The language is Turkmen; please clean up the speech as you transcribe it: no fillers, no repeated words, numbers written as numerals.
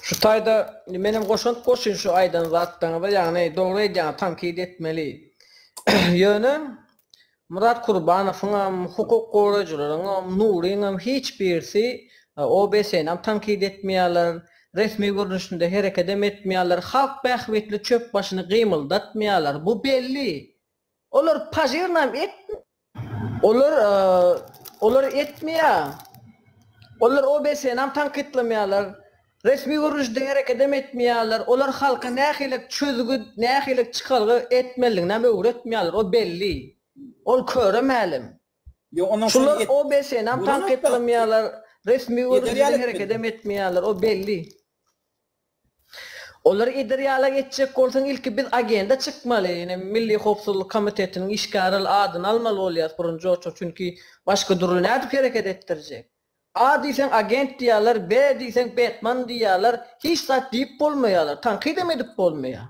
Şu taýda menem goşant goşaýyn şu aýdan zatlaryňyza, ýagny dogry aýdýaňyz tankyt etmeli. Ýöne Myrat Kurbanowyňam, hukuk goraýjylaryňam, Nuryňam hiç birisi OBS-nem tankyt etmeýärler, resmi görnüşinde herekedem etmeýärler, halk bähbitli çöp başyny gymyldatmaýarlar. Bu belli. Olar pažirnam etmeýär. Olar olar etmeýär. Olar OBS-nam tankytlamaýarlar. Resmi görnüşde herekedem etmeýärler. Olar halka nähili çözgüt, nähili çykalga etmelidiginem öwretmeýärler. O belli. Ol köre mälim. Şular OBS-nam tankytlamaýarlar, resmi görnüşde herekedem etmeýärler. O belli. Olary eder ýalak etjek bolsaň ilki biz agenda çykmaly, ine Milli howpsuzlyk komitetiniň işgärl adyny almaly bolýas birinji oçur çünki başga dürli nädip hereket etdirjek. A diýseň agent diýýärler, B diýseň betman diýýärler, hiç zat diýip bolmaýarlar, tankydam edip bolmaýar.